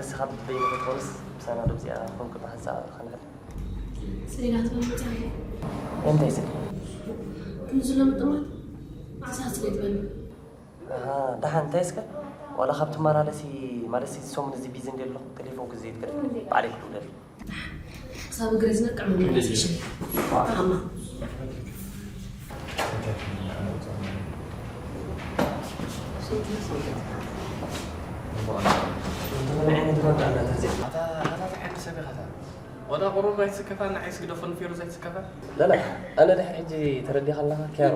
ንስኻ ብበይኑ ክትኾንስ ብሳና ዶ እዚኣ ኮንኩ ብሓንሳእ ከንሕል። ጽሌላት በምጻይ እንታይ ስል ክንዝሎ ምጥማት ዓሳ ጽሌት በል ኣሃ፣ ደሓን እንታይ እስከ ዋላ ካብ ትመላለሲ ማለት ሲ ሰሙን እዚ ቢዚ እንደ ኣለኹ ቴሌፎን ክዘይድ ክደ ባዕለይ ክድውለል ክሳብ እግረ ዝነቅዕ መመለስ ይሽል ሓማ እንታይ ዓይነት ጋንዳ ኣላ እዚኣ? ኣታ ኣታ ተሓንዲ ሰብ ኢኻ። ወዳ ቁሩብ ኣይትስከፋ ንዓይስ ግደፎ ንፌሩዝ ኣይትስከፋ። ላላ ኣነ ድሕሪ ሕጂ ተረዲኻ ኣለኻ ኪያሮ።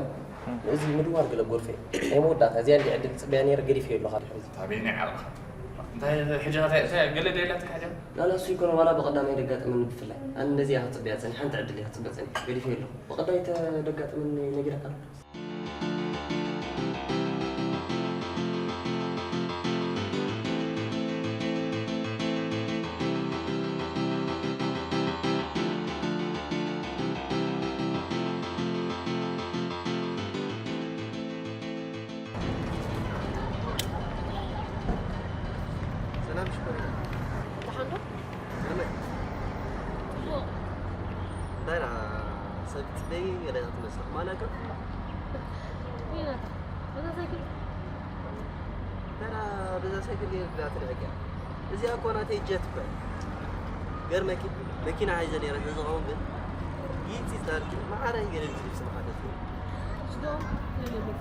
እዚ ምድዋል ገለ ጎርፌ ናይ መወዳእታ እዚኣ እንዲ ዕድል ጽበያ ነይረ ገዲፈዮ ኣለኻ ድሕሪ እዚ። ታበየናይ ዓርቕኻ? እንታይ ሕጂ እንታይ እንታይ ገለ ደላትካ ሕጂ? ላላ እሱ ይኮነ ዋላ ብቐዳማይ ደጋጠመኒ ብፍላይ ኣነ ነዚኣ ክጽበያ ጸኒሐ ሓንቲ ዕድል እያ ክጽበ ጸኒሐ ገዲፈዮ ኣለኹ። ብቐዳማይ ተደጋጠመኒ ነጊረካ። ሰላም ሽኮሪና። ደሓን ዶ? ከመይ? ጽቡቕ። እንታይ ደኣ ሰብ ትጽበዪ ገለ ኢኻ ትመስሊ። ማን ኣቅም? ይናታ። በዛ ሳይክል እንታይ ደኣ በዛ ሳይክል ገይርካ ትልዕግያ? እዚኣ እኮ ናተይ ጀት እኮ እያ። ገርመኪ መኪና ሒዘ ነይረ ተዝኸውን ግን ይንፂ ዝዳልኪ ማዕረ ገለ ልብሲ ልብሲ ምሓተት። ሽዶ ለለብኩ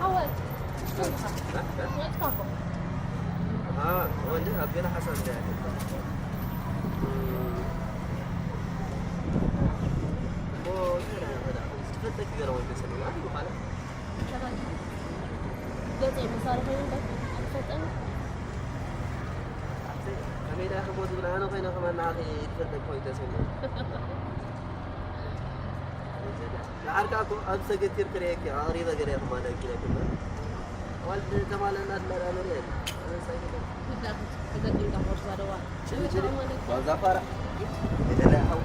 ኣወል፣ ሽኮርካ። መጥፋኮ። ወንድ ኣብ ገለ ሓሳብ እንታይ ኣለ? ትፈልጠኪ ገለ ወይ መሰለኝ። ኣይ፣ በኋላ ተረዲ። ገጸይ መሳርሒ እምበር ኣይትፈልጠኒ። ከመይ ደኣ ክቦ ዝብል ኣነ ኮይነ ከማን ንዓኺ ትፈልጠኪ ኮይኑ ተሰሚዑ። ንዓርካ እኮ ኣብ ሰገቲር ክርእየኪ ኣቕሪበ ገለ ክማለኪ ነኪ እምበር። ዋል ተማለና ድመራ መርየ። ኣነሳይ ገለ። ይብላክ ተገጢምካ ኮርሳ ደዋ። ጭብጭብ ማለት ዋዛ ፋራ። የደለ ሓው።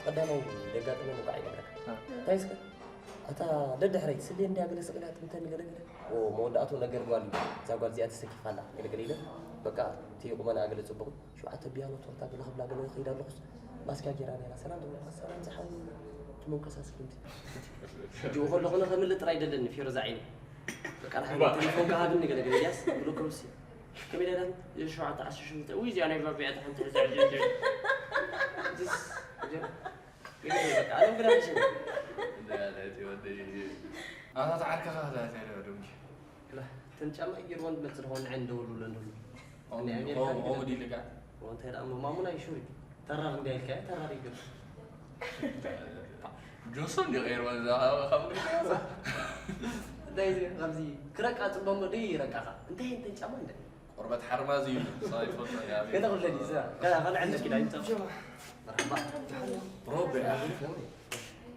ቀዳማይ ደጋጥመ ንቃ ይነግረካ እንታይ እስከ ኣታ ደድሕረይ ስሌ እንዲያ ገለ ስቕላት እንተ ንገለገለ መወዳእቱ ነገር ጓል እዩ እዛ ጓል እዚኣ ተሰኪፋ ኣላ ገለገለ ኢለ በቃ እቲ ቁመና ገለ ጽቡቕ ሸውዓተ ቢያኖ ቶርታ ገለ ክብላ ገለ ይኸይድ ኣለኹስ ማስኪያ ጌራ ነይራ ሰላም ትብለካ ሰላም ዝሓው ትመንከሳ ስኪንቲ እጅኡ ከለኹ ንኸምልጥ ጥራይ ደለኒ ፌሮ ዝዓይኒ በቃ ቴሌፎን ከሃብኒ ገለገለ ኢልያስ ብልኩም ሲ ከመይ ደዳን ሸውዓተ ዓሰርተ ሸሞንተ ውይ እዚኣ ናይ ባቢያ ተሓንቲ ሕዛ ሕጂ ሕጂ ዝስ ገለ በቃ ኣለም ግዳ ምሽ ኣታ ተዓርከኻ ዛዚያ ደምኪ እተን ጫማ ገይርወን ዝመፅእ ዝኾን ንዓይ እንደወሉ ለንደሉ ዲልጋ እንታይ ደኣ ማሙና ይሹ ተራር እንዲያ ኢልካ ተራር ይገብር ጆሶ እንዲ ቀይርወን እዛ ካብ እንታይ እዚ ካብዚ ክረቃ ጽበሞ ደይ ይረቃኻ እንታይ እንተን ጫማ እንደ ቆርበት ሓርማዝ እዩ ሳይፎን ገለ ክብለኒ እዛ ከላ ካልዕ ኣለኪ ዳይ ጻ መርሓባ ሮቤ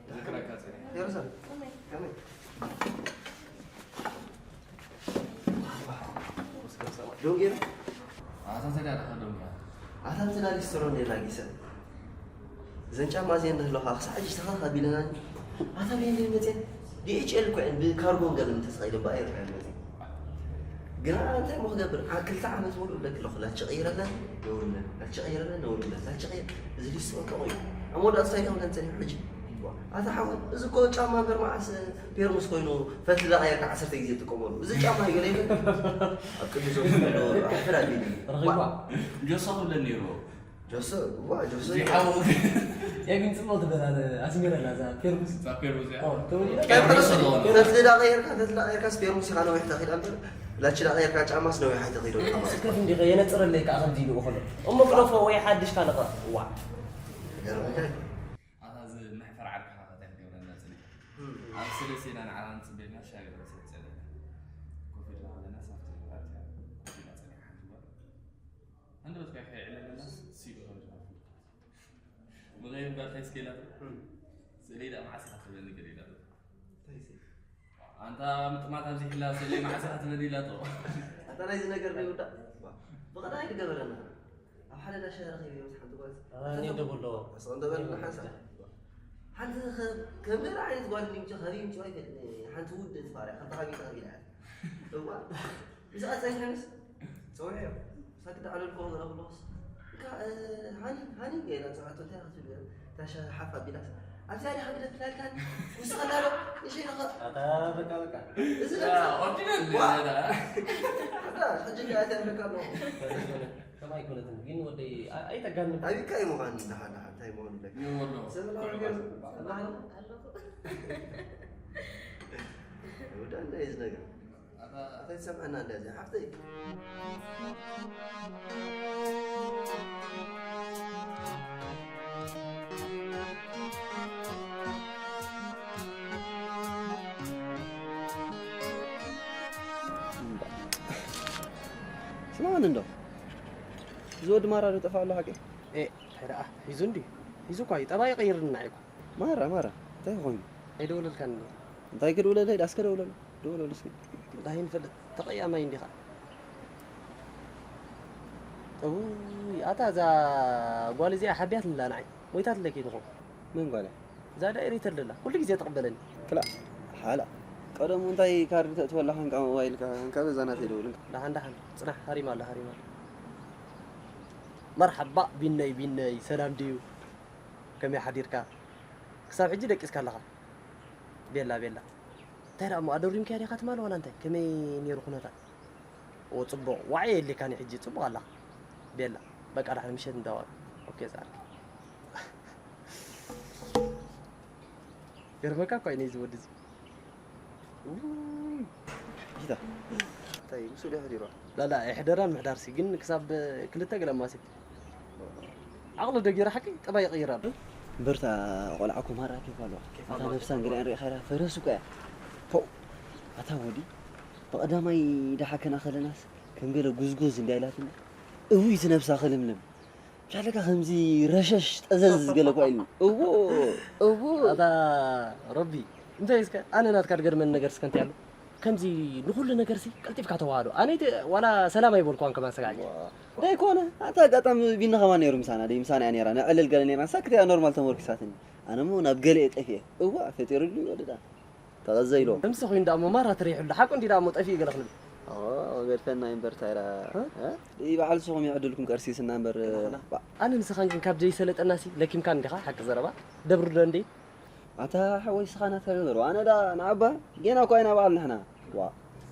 ዝክረካ ጽኒ የሩሳሌም ከመይ ደው ገይረ ኣታ ተዳዳ ከደም ኣታ ምትላሊ ስትሮ እንደ ላጊሰ እዘን ጫማ እዚአን ንህለኻ ክሳዕ ሕጂ ተኸኽ ኣቢለናኒ ኣታ ብየን መፅየን ዲኤችኤል እኮ እየን ብካርጎን ገለን ተስቐይለን ብኣየር እኮ እየን መፅየን ግን ኣነ እንታይ እሞ ክገብር ዓ- ክልተ ዓመት ሙሉእ እብለኪ ኣለኹ ላቺ ቀይረለን ነውርለን ላቺ ቀይረለን ነውርለን ላቺ ቀይር እዚ ሊስትሮ እኮ እዩ ኣብ መወዳእታ እንታይ ደኣ ክብለን ፀኒሑ ሕጂ ኣታ ሓወይ እዚ እኮ ጫማ እምበር መዓስ ፔርሙስ ኮይኑ ፈትሊ ዳቐየርካ ዓሰርተ ግዜ ትጥቀመሉ እዚ ጫማ እዩ ገለ ይብል ኣብ ቅድሚ ዘብሎ ኣሕፍር ኣቢሉ እዩ ረኺባ ጆሶ ክብለን ነይሩ ጆሶ ዋ ጆሶ እዚሓወ የግን ጽቡቕ ትበላ ኣስሚረላ እዛ ፔርሙስ ዛፔሩዚያ ተወሊዳ ፔርሙስ ኣለዎ ፈትሊ ዳቐየርካ ፈትሊ ዳቐየርካ ፔርሙስ ኢኻ ነዊሕ ተኺዳ እምበር ላቺ ዳቐየርካ ጫማስ ነዊሕ ኣይተኺዶ ስከፍ እንዲኸ የነጽረለይ ከዓ ከምዚ ኢሉ እኸሎ እሞ ግደፎ ወይ ሓድሽ ካልቐ ዋ ገርመካ ኣታ እዚ ምሕፈር ዓርክኻ እንታይ ክገብረና ጽኒሑ ኣብ ሰለስቴና ንዓና ንጽበየና ሻገረ ሰብ ጸለና ኮፍ ኢልና ኣለና ሳፍቲ ንባርትያ ኮፍ ኢላ ጸኒሓ ሓንቲ ጓል ሃንደበትካ ከይዕለለና ሲኡ ከም ዝሓፉ ብኸይም ጓል ታይ ስኬላ ስእለይ ዳ መዓስ ኢኻ ትብለኒ ገለ ኢላ ኣንታ ምጥማት ኣብዚሕላ ስእለይ መዓስ ኢኻ ትብለኒ ኢላቶ ኣታ ናይዚ ነገር ዘይውዳእ ብቐዳይ ክገበረና ኣብ ሓደ ዳሻ ረኺበ ምስ ሓንቲ ጓል እኔ ደብሎ ኣስቕ እንደበልና ሓንሳብ ሓንቲ ከ-፣ ከመይ ዓይነት ጓል እንዲ ምጭ-፣ ከመይ ምጭ ኣይፈልጥን እየ። ሓንቲ ውድእቲ ፋርያ፣ ከምታ ከመይ ትኸይድ እያ። እዋ፣ ምስኣ ጸኒሐንስ፣ ጸዊዐዮ። ሳክት ኣዕለልኮ ገለ ክብሎስ። እካ፣ እ፣ ሃኒ፣ ሃኒ፣ ገይራ ጸዋዕቶ እንታይ ክትብል እያ? ታሻ ሓፍ ኣቢላስ። ኣብዚኣ ዲኻ ግደፍ ትላልካኒ? ውስኸላ ዶ? እሺ፣ ኢኻ። ኣታ፣ በቃ፣ በቃ። እዚ ያ፣ ደምሳ-፣ ኦርዲናል ዋ! ዳ። ኣታ፣ ሕጂ እንዲኣ እንታይ ኣለካ ኣለኹ? ከም ኣይኮነትን፣ ግን ወደይ፣ ኣ-፣ ኣይተጋንን። ኣቢካ እዩ ምዃን፣ ደሓን፣ ደሓን፣ እንታይ ምዃኑ ይለካ። ይወሎ። ሰብ ላ-፣ ኩሉ ይገርም። ባዕሉ። ኣለኹ። ወዳ እንታይ እዩ ዝነገር? ኣታ፣ ኣታ ይሰምዐና እንዳ እዚኣ፣ ሓፍተይ። ስማዕኒ እንዶ፣ እዚ ወዲ ማራ ዶ ጠፍኣ ኣሎ ሓቂ? ኤ፣ እንታይ ደኣ፣ ሒዙ እንድዩ። ሒዙ እኳ እዩ፣ ጠባይ ይቕይርልና እዩ እኮ። ማራ፣ ማራ፣ እንታይ ኮይኑ? ኣይደወለልካን እንዶ? እንታይ ክድውለለይ? ዳስከ ደውለሉ። ደውለሉ እስኪ። እንታይ ንፈልጥ፣ ተቐያማይ እንዲኻ። እውይ፣ ኣታ እዛ ጓል እዚኣ ሓቢያትንላ ንዓይ። ሞይታትለኪ ትኾን። መን ጓል እያ? እዛ ዳይሬክተር ደላ፣ ኩሉ ግዜ ትቕበለኒ። ክላ፣ ሓላ። ቀደሙ እንታይ ካርድ ተእትወላ ሓንቃ ሞባይልካ፣ ሓንቃ በዛ ናተይ ደውል። ደሓን፣ ደሓን። ጽናሕ፣ ሃሪማ ኣላ፣ ሃሪማ ኣላ። መርሓባ፣ ቢነይ፣ ቢነይ፣ ሰላም ድዩ? ከመይ ሓዲርካ? ክሳብ ሕጂ ደቂስካ ኣለኻ። ቤላ፣ ቤላ። እንታይ ደኣ እሞ፣ ኣደሪምካያ ዲኻ ትማል ዋላ እንታይ? ከመይ ነይሩ ኩነታት? ኦ፣ ጽቡቕ። ዋዒ የድልየካን እዩ ሕጂ፣ ጽቡቕ ኣለኻ። ቤላ። በቃ፣ ደሓን ምሸት እንዳዋሉ። ኦኬ፣ ጻዕርኪ። ገርመካ እኳ እዩ ነዚ ወዲ እዚ። ውይ። ሂታ። እንታይ፣ ምስኡ ዶ ይሕዲሯ? ላላ፣ ኣይሕደራን ምሕዳርሲ፣ ግን ክሳብ ክልተ ገለ ማሲ። ዓቕሊ ዶ ገይራ ሓቂ ጠባይ ይቕይር ኣሎ። እምበርታ ቆልዓ እኮ ማራ ኬፍ ኣለዋ። ኬፍ ኣታ ኣለዋ፣ ነብሳን ኬፍ ገለ ኣለዋ። ሪኢኻ ኢኻ፣ ፈረስ እኮ እያ። ፖው! ኣታ ወዲ፣ ብቐዳማይ ደሓ ከና ከለናስ ከም ገለ ጉዝጉዝ እንድያ ኢላትና። እውይ፣ እቲ ነብሳ ክልምልም። ብቻለካ ከምዚ ረሸሽ ጠዘዝ ገለ እኳ ኢሉኒ። እዎ፣ እዎ። ኣታ ሮቢ፣ እንታይ እስከ ኣነ ናትካ ድገርመኒ ነገር እስከ እንታይ ኣሎ? ከምዚ ንኹሉ ነገርሲ ቀልጢፍካ ተዋህዶ። ኣነ ይተ-፣ ዋላ ሰላም ኣይበልኩዋን ከማን ሰጋዕ። ዋ። ደይኮነ፣ ኣታ ኣጋጣሚ ቢኒ ከማን ነይሩ ምሳና፣ ደይ ምሳና እያ ነይራ። ነዕልል ገለ ነይራ። ንሳ ክትያ ኖርማል ተመርኪሳትኒ። ኣነ እሞ ናብ ገለ እየ ጠፊኤ። እዋ፣ ፈጢሩሉ ይወደዳ። ተቐዘ ኢሎም። ከምዚ ኮይኑ ደኣ እሞ ማራ ተሪሑሉ። ሓቁ እንዲ ደኣ እሞ ጠፊኡ ገለ ክንብል። ኦ፣ ገድፈና እምበር ታይ ደኣ። እ? እ? ደይ በዓል ንስኹም የዕድልኩም ቀርሲስና እምበር፣ ክላ፣ ክላ። ባ- ኣነ ንስኻን ግን ካብ ዘይሰለጠናሲ ለኪምካን እንዲኻ፣ ሓቂ ዘረባ። ደብሪ ዶ እንዴ? ኣታ ሓወይ፣ ስኻ ናትካ ገበሮ። ኣነ ዳ ንዓባ ጌና እኮ ኣይና በዓል ንሕና። ዋ፣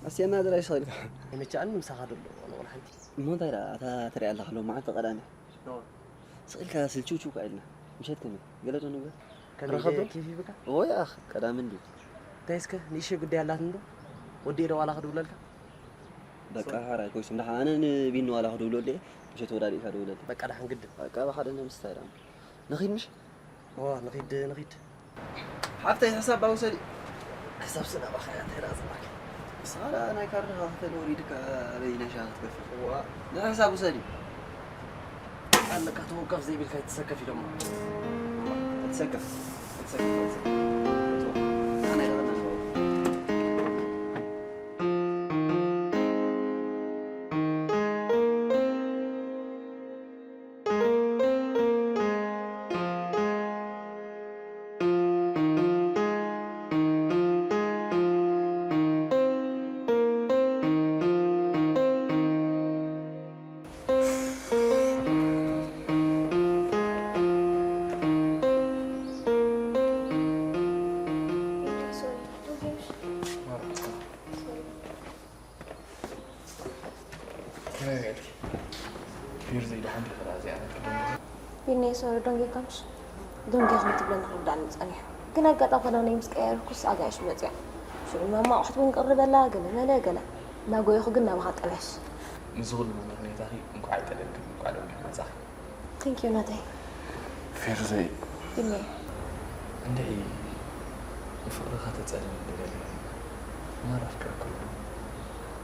ኣስየና ድራይ ስቕ ኢልካ። ኣይመቸኣኒ ምሳኻ ደሎ ንቑል ሓንቲ። እሞ እንታይ ደኣ፣ ኣታ ትሪኣ ኣለኻ ሎም መዓልቲ ቀዳሚ። ኖ። ስቕ ኢልካ ስልችውችው እኳ ኢልና። ምሸት ከመይ? ገለ ዶ ንግበር? ከመይ ረኸብ ዶ? ኬፍ ይብካ? ኦይ ኣኽ፣ ቀዳሚ እንድዩ። እንታይ እስከ ንእሽተይ ጉዳይ ኣላትኒ ዶ? ወዲኤ ዶ ዋላ ክድውለልካ? በቃ፣ ሶሪ። ሓራይ ኮይሱም ደሓ፣ ኣነ ንቢኒ ዋላ ክድውለሉ እየ። ምሸት ወዳዲእካ ደውለሉ። በቃ፣ ደሓን ግድን። በቃ፣ ብሓደ ንምስታይ ደኣ። ንኺድ ምሽ? እዋ፣ ንኺድ፣ ንኺድ። ሓፍተይ፣ ሕሳብ ባውሰዲ። ሕሳብ ስና ባኻ፣ እንታይ ደኣ ዘባኪ? ንስኻ ደኣ ናይ ካርድኻ ክፈል ወሪድካ፣ ኣበይ ናይ ሻሂ ክትከፍል? እዋ። ንሕሳብ ውሰዲ። ኣለካ፣ ተወከፍ ዘይብልካ ይትሰከፍ ኢሎሞ። ትሰከፍ፣ ትሰከፍ፣ ትሰከፍ። ኣነ ይኸና። ቢኒ፣ ሶሪ፣ ደንጊኻምሽ? ደንጊኹም ትብለኒ ክርዳእኒ ጸኒሑ። ግን ኣጋጣሚ ክዳነይ ምስ ቀየርኩስ ኣጋይሽ መጽያ። ሽዑ ማማ ኣቑሑት እውን ቅሪ በላ፣ ገለ መለ ገለ። እናጎየኹ ግን ናባኻ ጠብሕሽ። ንዚ ኩሉ መመኽነይታኺ እንኳዕ ኣይጠለብክን፣ እንኳዕ ደንጊኹ መጻኺ። Thank you ናተይ። ፌርዘይ። ቢኒ። እንድዒ ንፍቕርኻ ተጸልኒ ንገርኒ። ማራ ኣፍቅረካ ኣለኹ።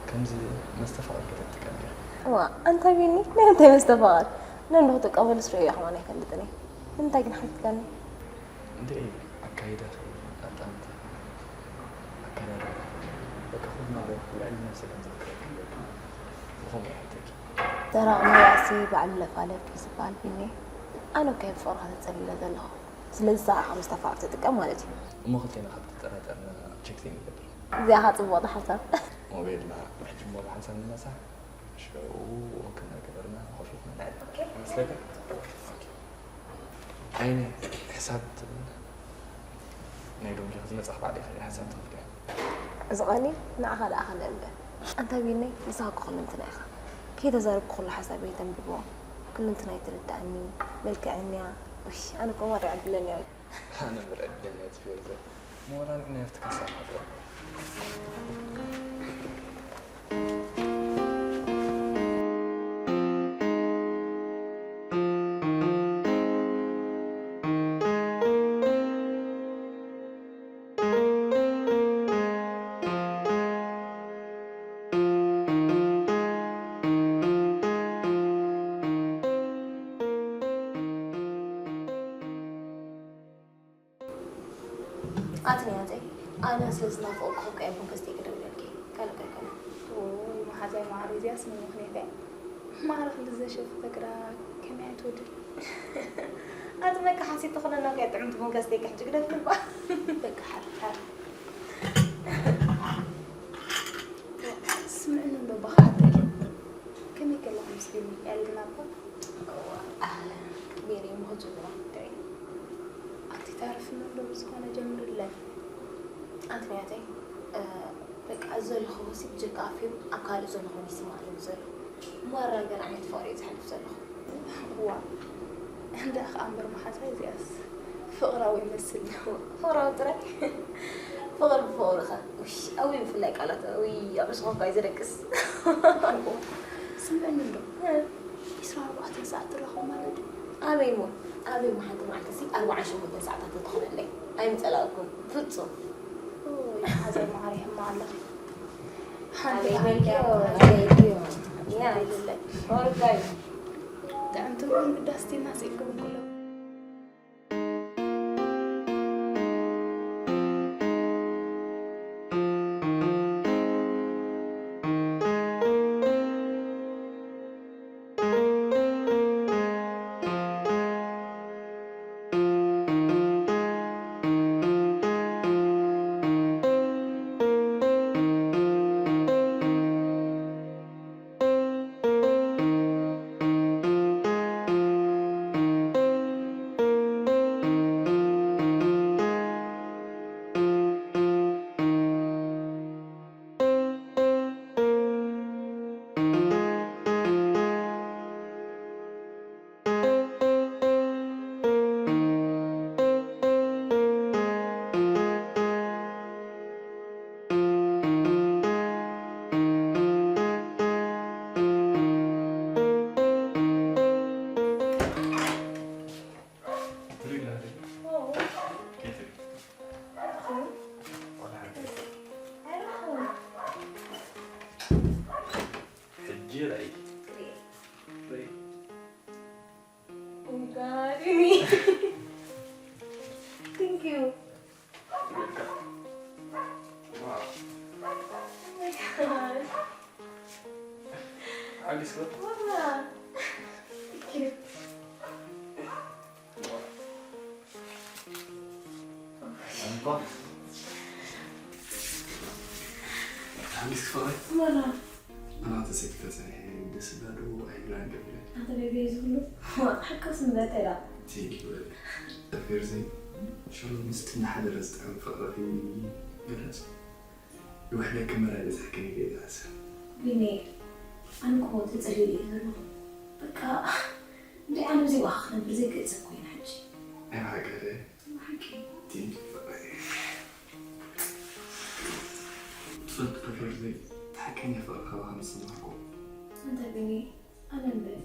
ከምዚ መስተፋቕር ከተጥቅም ዲኻ? እዋ፣ ኣንታ ቢኒ፣ ናይ እንታይ መስተፋቕር? ነንዶ ክትቀበልስ ርእየ ከማን ኣይፈልጥን እየ። ንምንታይ ግን ሓቲትካኒ? እንድዒ ኣካይዳኺ፣ ኣጣምታኺ፣ ኣከዳድናኺ፣ በቃ ኩሉ ነገር ልዕሊ ነብሰይ ከም ዘፍቅረኪ ገይርኪ። ብኸምኡ ይሓተኪ። ደረቕ መዋእሲ ባዕሉ ለፋለፍ እዩ ዝበሃል ቢኒ። ኣነ እኮ እየ ብፍቕርኻ ተጸሊለ ዘለኹ። ስለዚ ንስኻ ኢኻ ምስ ተፋቕር ትጥቀም ማለት እዩ። እሞ ክልቴና ካብ ትጠራጠርና ቸክ ዘይንገብር። እዚኣ ኸዓ ጽቡቕቲ ሓሳብ። ሞባይልና ብሕጂ እሞ ብሓንሳብ ንነሳ፣ ሽዑ ወክ እናገበርና ንኸፍሎ ንዕልል። ኦኬ። ይመስለካ? ኦኬ። ዓይኒ ሕሳብ ትብል ናይ ዶንኪ ክትመጽእ ባዕለይ ክርኢ ሕሳብ ትኸፍልያ። እዚ ቐሊል ንዓኻ ደኣ ኸልእ እምበር። ኣንታ ቢነይ ንስኻ እኮ ኩልንትና ኢኻ። ከይተዛረብኩ ኩሉ ሓሳበይ ተንብቦ። ኩልንትናይ ትርድኣኒ፣ መልክዐኛ። ውይ፣ ኣነ እኮ ማራ ዕድለኛ እየ። ኣነ እምበር ዕድለኛ እየ ትብል ዘ-፣ ሞራል ዕንወት ትከሳብ። ኣትንያተይ፣ ኣነ ስለ ዝናፈቕኩ እኮ እየ ቡን ከስትየኪ ደዊለልኪ። ካልእ እኮ ኣይኮነን። ኦይ፣ መሓዛይ መዓረይ፣ እዚኣስ ምን ምኽንያት እያ? ማዕረ ክንዲ ዘሸፈተ ግዳ ከመይ ኣይትወድድ? ኣቲ በቃ ሓሲት ትኾነና እኮ እያ ጥዕምቲ ቡን ከስትየኪ ሕጂ ግደፍ ልባ። በቃ ሓር፣ ሓር። ስምዕኒ እንዶ ባኻ ሓተኪ። ከመይ ከለኹም ምስ ቢኒ ያልና እኮ? እዋ፣ ኣህለን። ቢኒ እሞ ክጽልዋ እንታይ? ኣቲ ታርፍኒ እንዶ ብዝኾነ ጀምርለን። ኣንትንያተይ፣ እ፣ በቃ ዘሎ ኸወሲ ብጀካ ኣፍዮም ኣብ ካልእ ዘሎ ኾን ይስማዕ ዘሎ ዘሎ። ማራ ገና ዓይነት ፍቕሪ እዩ ዝሓልፍ ዘለኹ። እዋ፣ እንዳ ኸኣ እምበር መሓዛይ እዚኣስ ፍቕራዊ ይመስል። ፍቕራዊ ጥራይ? ፍቕሪ ብፍቕሪ ኸ? ውሽ፣ ኣውይ ብፍላይ ቃላት፣ ውይ፣ ኣብ ርእስኹም እኳ እዩ ዘደቅስ። ስምዕኒ እንዶ፣ እ። ዒስራን ኣርባዕተን ሰዓት ትራኸቡ ማለት ድዩ? ኣበይ እሞ? ኣበይ እሞ ሓንቲ መዓልቲ ሲ ኣርባዓን ሸሞንተን ሰዓታት ተትኾነለይ? ኣይምጸላእኩን፣ ፍጹም። ኦይ፣ መሓዛይ መዓረይ፣ ሕማቕ ኣለኺ። ሓንቲ ኣበይ መዓልቲ በልክዮ፣ ኣብ ኣበይ በልክዮ? ያ። ይልለይ። ኦርጋይ። ጥዕምቲ እውን ግዳስቲ እናስኢልኩም ኩሎም። ሕጂ ርኣይ። ርኣይ። Oh my God, Rini. Thank you. Wow. Oh my God. Agus ko? Wala. Thank you. Wow. Ang ko? Agus ko? Wala. ኣነ ተሰኪፈ ጸኒሐ፣ ደስ ኢላ ዶ ኣይብላን ዶ ኢለ። ኣንተ ቤቢ እዚ ኩሉ ሓቅስ እምበር ተራ። Thank you በል። ፌርዘይ፣ ሻሎም ምስቲ እናሓደረ ዝጥዕም ፍቕርኺ ግለጽ። ይውሕደኪ እምበር ኣይበዝሐክን ኢለ እየ ዝሓስብ። ቢኒ፣ ኣነ እኮ ተጸሊለ እየ ዘለኹ። በቃ፣ እንድዒ ኣነ ብዘይ ብኣኻ ክነብር ዘይክእል ሰብ ኮይነ ሕጂ። ናይ ብሓቂ ዶ? ብሓቂ። Thank you ፍቕረይ። ትፈልጢ ዶ ፌርዘይ፣ እቲ ሓቀኛ ፍቕሪ ካባኻ ምስ ሰማዕኩ። ኣንታ ቢኒ፣ ኣነ እምበር፣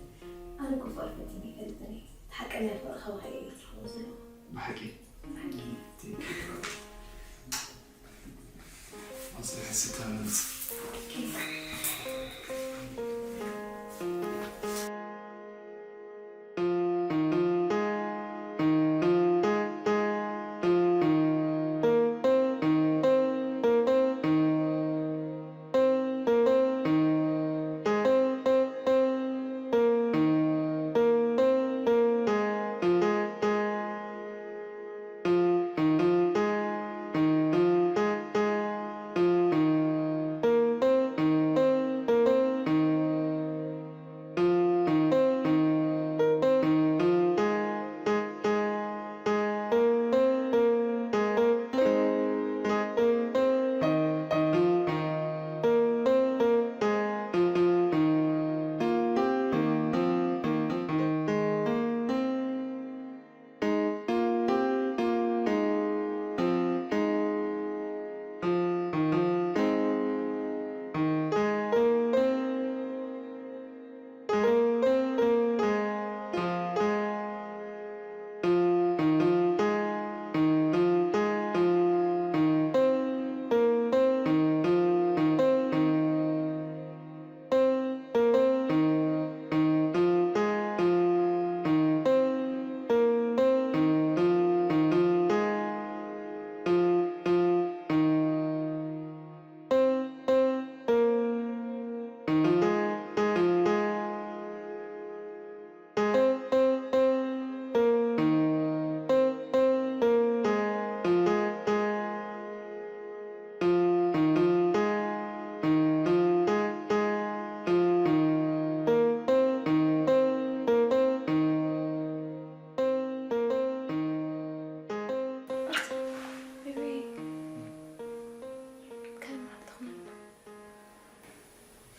ኣነ እኮ ፍቕሪ ፈቲነ ኣይፈልጥን እየ። እቲ ሓቀኛ ፍቕሪ ካባኻ እየ ዝረኽቦ ዘለኹ። ብሓቂ? ብሓቂ። Thank you ፍቕረይ። ኣጽሪሐ ስታ መልስ። ኦኬ።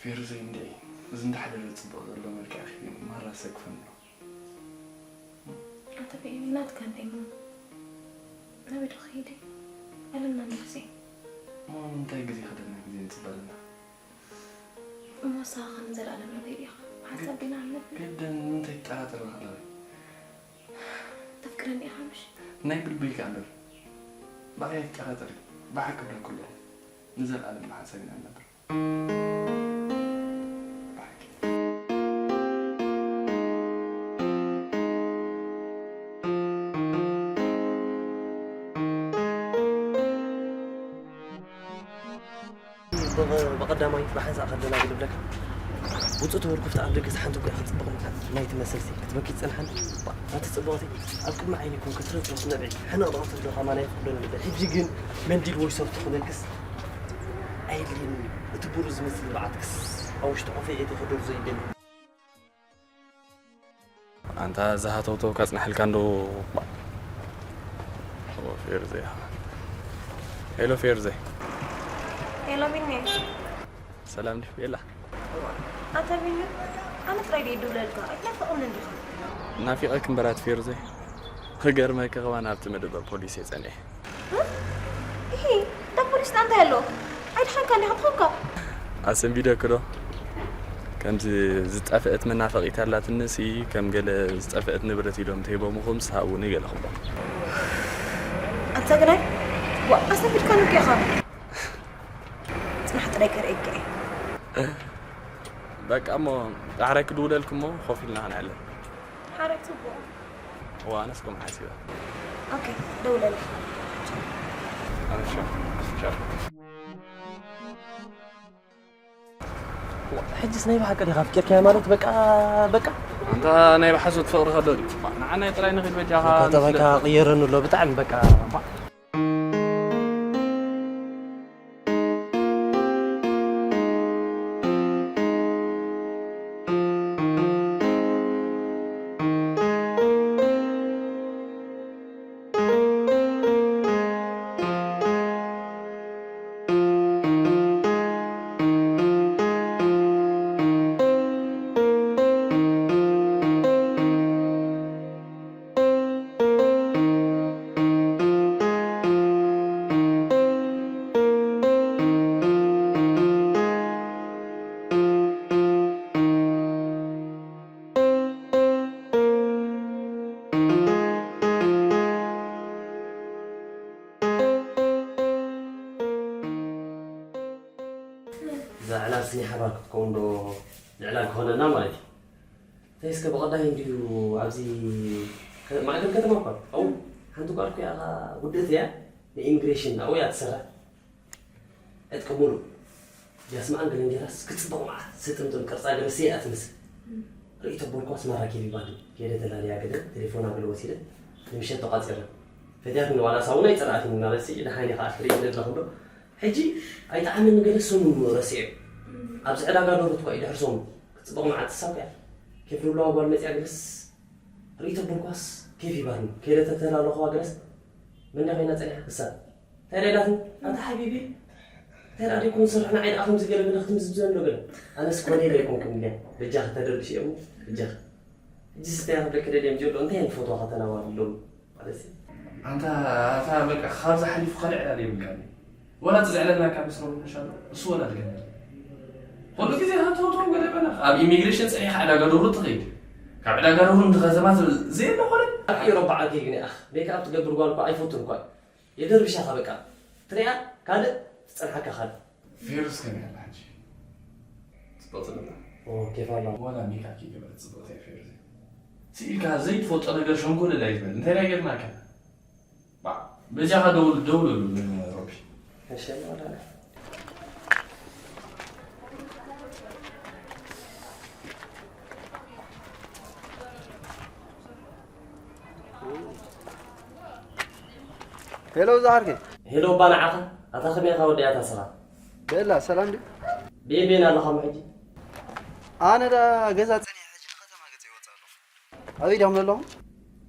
ገርዘይ እንድዒ፣ እዚ እንዳሓደረ ዝጽብቕ ዘሎ መልክዕኺ ማራ ሰክፈኒ ኣሎ። ኣታ ብኢሚ ናትካ እንድዒ እሞ ናበይ ዶ ክኸይድ እየ? ኣለና እንዶ ግዜ። እሞ ንምንታይ ግዜ ክደና ግዜ ንጽበ ኣለና? እሞ ንስኻ ኸ ንዘለኣለም ናበይ ዲኻ? ብሓንሳብ ዲና ንነብር? ግድን ንምንታይ ትጠራጠሪ ኣለኺ? ተፍቅረኒ ኢኻ ምሽ? ናይ ብልቢ ኢልካ እምበር። ብኣይ ኣይትጠራጠሪ። ብሓቂ እብለኪ ኣለኹ። ንዘለኣለም ብሓንሳብ ኢና ንነብር። ብሓቂ። ብቐ-፣ ብቐዳማይ ብሓንሳእ ከደናግል እብለካ። ውጹእ ተበርኩፍቲ ኣብ ደገ ሓንቲ እኮ ክትጽብቕ ምዃን ናይ ትመስልሲ ክትበኪ ትጸንሓን። ባ-፣ ኣቲ ጽብቕቲ ኣብ ቅድሚ ዓይኒ ኮንኪ ትረጽ ትነብዒ። ሕነቕ ደቕ ትብሎ ከማን ኣይፍቅዶን ነበር። ሕጂ ግን መንዲል ወይ ሶፍት ክበክስ ኣየድልየንን እዩ። እቲ ብሩህ ዝመስል ንብዓትክስ ኣብ ውሽጢ ቆፊዐ እቲ ክደርዞ ይደሊ። ኣንታ እዛ ሃተውተው ካጽናሕልካ እንዶ። ኦ፣ ፌርዘይ። ሄሎ፣ ፌርዘይ። ሄሎ፣ ቢኒ። ሰላም ድዩ? ቤላ። ኣታ ቢኒ፣ ኣነ ጥራይ ድየ ድውለልካ፣ ኣይትናፍቐኒ እንዲኻ? ናፊቐኪ እምበራት፣ ፌርዘይ። ክገርመኪ፣ ከማን ኣብቲ መደበር ፖሊስ እየ ጸኒሐ። እ? ኢሂ፣ እንዳ ፖሊስ እንታይ ኣለዎ? ኣይድሓንካን ዲኻ ትኾንካ? ኣሰንቢደኪ ዶ? ከምዚ ዝጠፍአት መናፈቒት ኣላትኒ ሲ፣ ከም ገለ ዝጠፍአት ንብረት ኢሎም ተሂቦምኹም፣ ስሃቡኒ ገለ ክብሎም። ኣንታ ግናይ፣ ዋእ፣ ኣሰንቢድካኒ እኮ ኢኻ። ጽናሕ ጥራይ ከርእየካ እየ። በቃ እሞ፣ ዳሕራይ ክድውለልኪ እሞ፣ ኮፍ ኢልና ክንዕልል። ሓራይ ጽቡቕ። እዋ፣ ኣነስ ከምኡ ሓሲበ። ኦኬ፣ ደውለለይ። ኣነ ሻ-፣ ሻ-፣ ሕጅስ ናይ ብሓቂ ዲኻ ኣፍቂርካያ ማለት በቃ፣ በቃ? ኣንታ ናይ ብሓሶት ፍቕሪ ከሎ ድዩ? ንዓናይ ጥራይ ንኺድ በጃኻ በቃ፣ ተባይካ ንፍለጥ። ቅየረኒ ኣሎ ብጣዕሚ በቃ። እዛ ዕላል ስኒ ሓባር ክትከውን ዶ ንዕላል ክኾነና ማለት እዩ። እንታይ እስከ ብቐዳይ እንድዩ ኣብዚ ከ-፣ ማእከል ከተማ እኳ፣ ኣው፣ ሓንቲ ጓል እኮ እያ፣ ውድእቲ እያ፣ ንኢሚግሬሽን ኣብኡ እያ ትሰርሕ። ዕጥቂ ሙሉእ። ጃስማኣን ገለ እንጀራስ ክትጽብቕ መዓት፣ ስጥምጥም ቅርጻ ገለ ስየ እያ ትመስል። ርእይቶ ቦልኳስ ማራ ኬፍ ይባል። ከይደ ተላልያ ገለ፣ ቴሌፎና ገለ ወሲደ፣ ንምሸት ተቋጺርና። ፈትያትኒ ዋላ ሳውና ኣይጸላኣትኒ እናበልሲ፣ ደሓን እየ ከኣ ትርኢ ኣለኹ ዶ። ሕጂ ኣይጠዓመኒ ገለ ሰሙን ረሲዐ። ኣብዚ ዕዳጋ ደርሆ እኳ እዩ ድሕሪ ሰሙን። ክትጽብቕ መዓት ትሳብ እያ። ኬፍ ልብለዋ ጓል መጽያ ገለስ ርእይቶ ቦልኳስ ኬፍ ይባህኒ። ከይደ ተተላለኹዋ ገለስ መንዳ ኮይና ጸኒሓ ክሳብ። እንታይ ደኣ ኢላትኒ? ኣታ ሓቢቢ፣ እንታይ ደኣ ደይኮን ዝሰርሕ ንዓይ ደኣ ከምዚ ገለ ገለ ክትምዝምዘኒ ዶ ገለ? ኣነስ ኮነ ኢለ ኣይኮንኩን ኢለያ። በጃኺ ተደርብሽ እየ እሞ፣ በጃኺ። ሕጂ ስተያ ክብለኪ ደልየ እንጀሎ፣ እንታይ እየን ፈትዋ ከተናዋሉ ኣለዉ? ማለትሲ ኣንታ፣ ኣታ በቃ ካብዚ ሓሊፉ ካልእ ዕላል የብልካን እዩ። ወላ እቲ ዘዕለልናካ ምስ ረቡሽ ኣሎ፣ እሱ ወላ ድገም። ኩሉ ግዜ ሃተውተው ገለ በላ። ኣብ ኢሚግሬሽን ጸኒሕካ ዕዳጋ ደብሩ ትኸይድ። ካብ ዕዳጋ ደብሩ ንከተማ ዘየለ ኮነ። ኣብ ኤውሮጳ ዓዲ ግን ኣኽ፣ ሜክኣፕ ትገብር ጓል እኳ ኣይፈቱን እኳ። የደርብሻኻ በቃ። ትሪኣ ካልእ፣ ትጸንሓካ ካልእ። ፌሩዝ ከመይ ኣላ ሕጂ? ጽብቕቲ ደላ። ኦ፣ ኬፍ ኣላ። ዋላ ሜክኣፕ ከይገበረት ጽብቕቲ እያ ፌሩዝ። ስኢልካ ዘይትፈልጦ ነገር ሸንኮለል ኣይትበል። እንታይ ደኣ ጌርናካ? ባ-፣ በጃኻ ደውል-፣ ደውለሉ ንሮቢ። እሺ፣ ወላ። ሄሎ፣ ዝዓርከይ። ሄሎ፣ እባ ንዓኻ። ኣታ ከመይ ኢኻ ወዲ ኣታ ስኻ? ቤላ፣ ሰላም ድዩ? ቤቤን ኣለኻ እሞ ሕጂ? ኣነ ዳ ገዛ ጸኒሐ ሕጂ ንከተማ ገጸ ይወጽእ ኣለኹ። ኣበይ ድዮም ዘለኹም?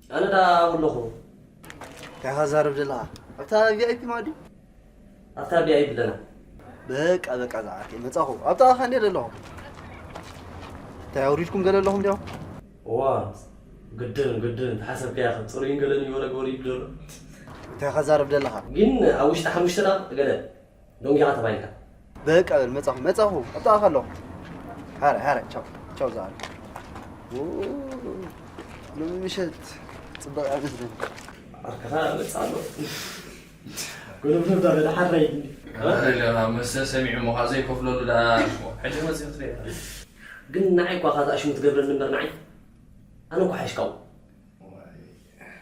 ኣነ ዳ ኣብኡ ኣለኹ። እንታይ ኢኻ ዛረብ ዘለኻ? ኣብታ ቪ ኣይ ፒ ማለት ድዩ? ኣብታ ቪ ኣይ ፒ ኣለና። በቃ በቃ፣ ዝዓርከይ መጻኹ። ኣብ ጥቓኻ እንድየ ዘለኹ። እንታይ ኣውሪድኩም ገለ ኣለኹም ድዮም? እዋ ግድን ግድን ተሓሰብካያ ከም ፅሩይን ገለን ይወረግ ወሪዱ ዘሎ። እንታይ ከዛርብ ደለኻ? ግን ኣብ ውሽጢ ሓሙሽተ ደቂቕ ገለ ደንጊኻ ተባሂልካ። በቃ በል፣ መጻኹ መጻኹ። ኣብ ጥቓኻ ኣለኹ። ሓረ ሓረ፣ ቻው ቻው። ዝዓርከይ፣ ሎሚ ምሸት ጽቡቕ እያ መስለኒ። ዓርክኻ መጻ ኣሎ። ጎለብለብ ዳ በለ ሓራይ እንዲ። መሰ ሰሚዑ ሞ ካብ ዘይከፍለሉ ዳ ሕጂ መጽእ ትሪኢ። ግን ንዓይ እኳ ካዛ ሽሙ ትገብረኒ እምበር ንዓይ ኣነ እኳ ሓይሽካው።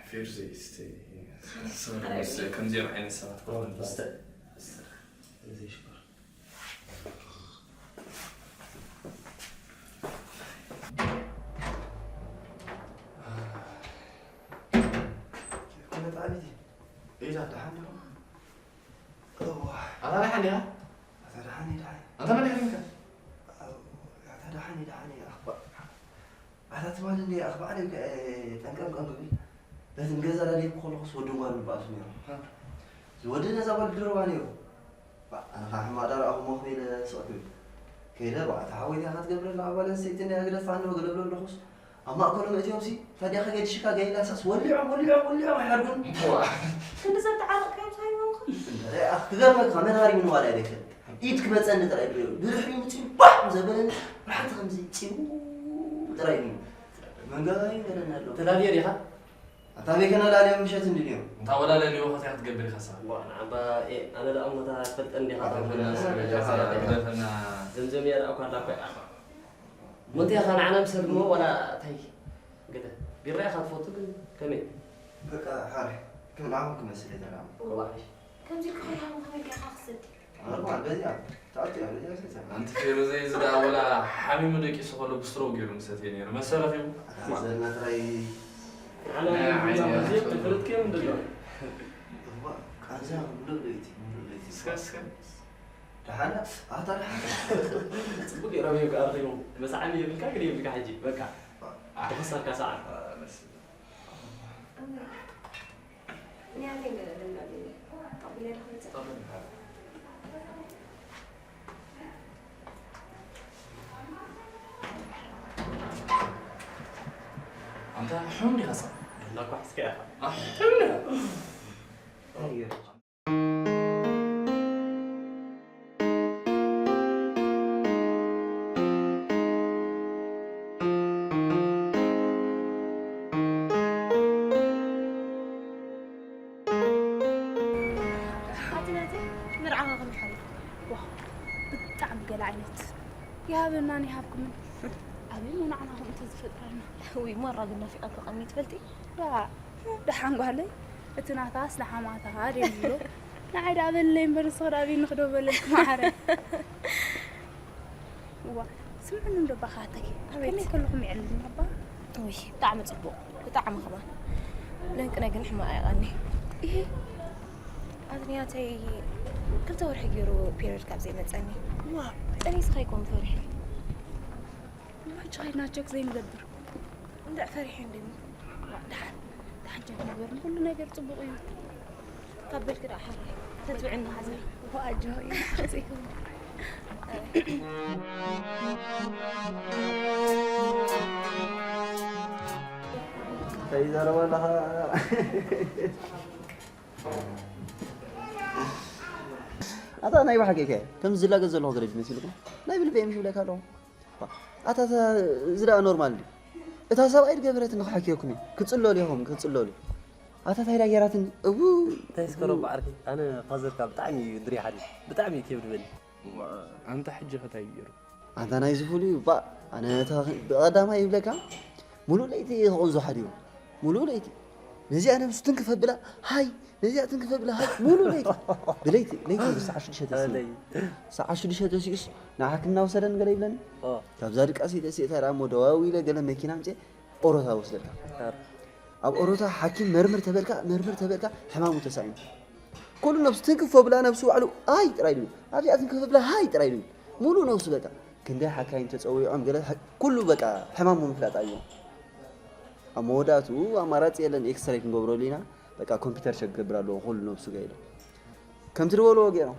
ፌርዘይ እስቲ ከምዚኦም ዓይነት ሰባት ክኾኑ እስተ እስተ ዘይሽኮር። ኩነት ዓቢቲ ኢዳ ደሓን ዶ? እዋ ኣታ ደሓን ዲኻ? ኣታ ደሓን ኢዳ። ኣታ መን ይሕልምካ? ኣታ ደሓን ኢዳ። ኣኽባ ኣታ ትማሊ እንዲ ኣኽባ ዓለም ጠንቀም ቀንቅቢ በቲ ንገዛ ዳደይ ክኸለኹስ ወዲ ጓል ንባእሱ ነይሩ። ዝወዲ ነዛ ጓል ድርባ ነይሩ። ኣነ ኸዓ ሕማቕ ዳርኣ ክሞ ክበይለ ስቕ ክብል ከይደ። ባዕታ ሓወይታ ኢኻ ትገብረላ ጓል ኣንስተይቲ እንድያ ግደፋ እንዶ ገለብሎ ኣለኹስ ኣብ ማእከሎም እቲኦምሲ ታዲያ ከገድሽካ ገይላሳስ ወሊዖም ወሊዖም ወሊዖም ኣይሓድጉን። ክንዲ ዘተዓረቕካዮም ሳይቦምካ ክገርመካ መን ሃሪሙኒ ዋላ ኣይደክል ኢድ ክመፀኒ ጥራይ ድሪኦ ብድሕሪኡ ምፅኡ ባዕ ዘበለኒ ብሓንቲ ከምዚ ፂሙ ጥራይ እዩ መንገባይ ገለኒ ኣሎ። ተዳልዮ ዲኻ? ኣታ ቤከና ላልዮም ምሸት እንድልዮም። እንታ ወላ ለልዮ ኸትያ ክትገብር ኢኻ ሳ። ዋ ንዓባ ኣነ ደኣ እሞታ ትፈልጠን ዲኻ? ግደፈና። ዘምዘምያ ደኣ እኳ ኣላ እኮ እያ። ሞንተ ኢኻ ንዓና ምሰል እሞ ዋላ እንታይ ገለ ቢራ ኢኻ ትፈቱ ግን ከመይ? በቃ ሓረ ከም ንዓኹም ክመስል እየ ተራም። ዋዕሽ ከምዚ ክኾን ከመይ ጌርካ ክሰቲ ኖርማል በዚኣ ተኣትያ በዚኣ ሰተ ኣንቲ ፌሮ ዘይ ዝዳ ወላ ሓሚሙ ደቂሱ ከሎ ብስትሮ ገይሩ ምሰት እየ ነይሩ መሰረፊ ዘና ጥራይ ዓለም ብዙ ጊዜ ትፍልጥ ከም እንደሎ እዋ ቃንዛ ሙሉእ ለይቲ ሙሉእ ለይቲ እስከ እስከ ደሓና ኣታ ደሓና ጽቡቅ ገይሮም እዮም ከኣርኺቦም መሳዕሚ የብልካ ግን የብልካ ሕጂ በቃ ብክሳድካ ሰዓት እምበይ ንያተይ ገለ ልምዳብ እዩ ኣቢለ ዶ ክመፅእ ኣንታ ሕም ዲኻ ሰብ እንዳኳሕስካ ኢኻ ኣሕም ዲኻ ሓትነተይ መርዓኻ ከመይ ሓሊፉ? ዋው ብጣዕሚ ገለ ዓይነት ይሃበናን ይሃብኩምን ኣበይ እሞ ንዓና ከምኡ ተዝፈጥረልና። ውይ ማራ ግን ናፊቐኪ ቀኒ ትፈልጢ? ዋ ደሓን ጓለይ እቲ ናታስ ንሓማታ ድዮም ዝብሎ ንዓይ ደኣ በለለይ እምበር ንስኺ ደኣ ኣበይ ንኽዶ በለልኪ ማዓረይ። እዋ ስምዕኒ እንዶ ባኻተይ ከመይ ከለኹም ይዕልልና እባ? ውይ ብጣዕሚ ፅቡቕ ብጣዕሚ ከማን ለንቅነ ግን ሕማቕ ኣይቐኒ ይሄ ኣድንያተይ ክልተ ወርሒ ገይሩ ፔሪዮድ ካብ ዘይመፀኒ ዋ ጠኒስኻ ይኮን ፈሪሐ ሕጂ ከይድና ቸክ ዘይንገብር እንድዕ ፈሪሐ እንዲሞ ደሓን ደሓን ቸክ ንግበር ንኩሉ ነገር ፅቡቕ እዩ ካብ በልኪ ደኣ ሓራይ ተትብዕኒ ሓዘር ዋጆ እንታይ ይዛረብ ኣለኻ ኣታ ናይ ብሓቂ ከ ከም ዝላገ ዘለኹ ገለ ድመስልኩም ናይ ብልበ ምሽ ብለካ ኣለኹ ኣታ እዚ ደኣ ኖርማል ድዩ እታ ሰብኣይ ድገበረት ንክሓኪየኩም እዩ ክፅለሉ ኢኹም ክፅለሉ ኣታ ታይ ዳ ገይራትኒ እው እንታይ ስከሮ በዓርኪ ኣነ ፋዘርካ ብጣዕሚ እዩ ድሪሓኒ ብጣዕሚ እዩ ኬብ ድበኒ ኣንታ ሕጂ ከታይ ገይሩ ኣንታ ናይ ዝፉሉ እዩ ባ ኣነ ብቐዳማይ ይብለካ ሙሉእ ለይቲ ክቕንዞ ሓዲሩ ሙሉእ ለይቲ ነዚኣ ነብሱ ትንክፍ ኣብላ ሃይ ነዚኣ ትንክፍ ኣብላ ሃይ ሙሉእ ለይቲ ብለይቲ ለይቲ ሰዓ ሽዱሽተ ሰዓ ሽዱሽተ ተሲኡስ ንሓክምና ውሰደን ገለ ይብለኒ ካብዛ ድቃስ ኢለ ስእታ ደኣ እሞ ደዋዊለ ገለ መኪና ኣምፅኤ ኦሮታ ወስደልካ ኣብ ኦሮታ ሓኪም መርምር ተበልካ መርምር ተበልካ ሕማሙ ተሳኢኑ ኩሉ ነብሱ ትንክፍ ኣብላ ነብሱ ባዕሉ ኣይ ጥራይ ድብል ኣብዚኣ ትንክፍ ኣብላ ሃይ ጥራይ ድብል ሙሉእ ነብሱ በቃ ክንደይ ሓካይም ተፀዊዖም ገለ ኩሉ በቃ ሕማሙ ምፍላጥ ኣዮም ኣብ መወዳእትኡ ኣማራፂ የለን ኤክስራይ ክንገብረሉ ኢና በቃ ኮምፒተር ሸክ ክገብር ኣለዎ ኩሉ ነብሱ ገ ኢሎም ከምቲ ዝበልዎ ገይሮም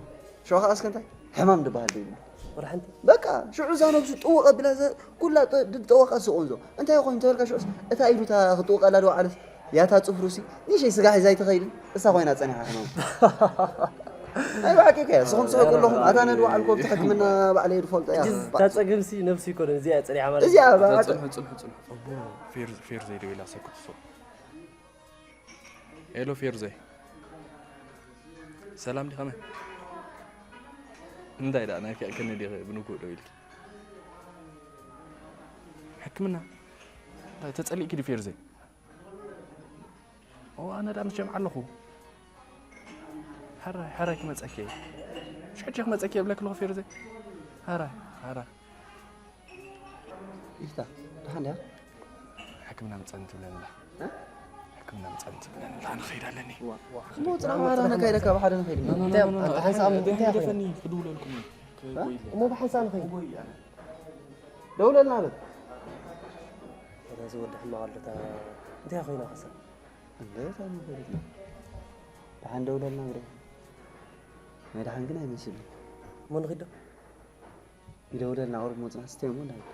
ሽዑ ከዓ እስከ እንታይ ሕማም ዝበሃል ዘይብሉ። ወላ ሓንቲ። በቃ ሽዑ እዛ ነብሱ ጥውቕ ኣቢላ ዘ-፣ ኩላ ጥ-፣ ድጠወቓ ስቕ እንዞ። እንታይ ኮይኑ ተበልካ ሽዑስ እታ ኢዱ እታ ክጥውቐላ ዝወዓለት ያታ ጽፍሩሲ ንእሽተይ ስጋ ሒዛ ኣይትኸይድን። እሳ ኮይና ጸኒሓ ሕማም። ናይ ብሓቂ ከ ንስኹም ትስሕቁ ኣለኹም። ኣታ ነድዋ ዓልኮ ኣብቲ ሕክምና ባዕለይ ዝፈልጦ እያ። ሕጂ እታ ጸገምሲ ነብሱ ይኮነን፣ እዚኣ እያ ጸኒሓ ማለት እዚኣ እዩ። ባዕለ-፣ ጽንሑ፣ ጽንሑ፣ ጽንሑ። ጸቡ ፌር፣ ፌር ዘይደው ኢላ ሰኩት ሰው። ሄሎ ፌርዘይ፣ ሰላም ዲ ከመይ? እንታይ ደኣ ናይ ከእከኒ ዲኺ ብንኩእ ደው ኢልኪ? ሕክምና? እንታይ ተጸሊእኪ ዲ ፌርዘይ? ኦ፣ ኣነ ደኣ ምስ ጀምዓ ኣለኹ። ሕራይ፣ ሕራይ ክመጸኪ እየ። ሽሕጂ ክመጸኪ እየ እብለኪ ኣለኹ ፌርዘይ። ሕራይ፣ ሕራይ። ይፍታ፣ ደሓን ድያ? ሕክምና ምጻን ትብለኒ ኣላ። እ? ሕክምና ምጻን ትብለኒ ኣላ። ኣነ ኸይድ ኣለኒ። ዋ፣ ዋ። እሞ ጽናሕ፣ ኣነ ከይደ ካብ ሓደ ንኸይድ። እንታይ፣ ኣንተ ሓንሳብ እንታይ ደፈኒ፣ ክድውለልኩም እዩ። እ? ክጎይ እሞ ብሓንሳብ ንኸይድ። ክጎይ ኣነ። ደውለልና በል። እዛ ዝወዲ ሕማቕ ኣሎ፣ እታ እንታይ ኮይና ከሳ? እንደ እታ መበለት ነው። ደሓን ደውለልና ግደ። ናይ ደሓን ግን ኣይመስልን። እሞ ንኺድ ዶ? ይደውለልና፣ ቁሩብ መጽናዕቲ ስተይ እሞ ንኸይድ።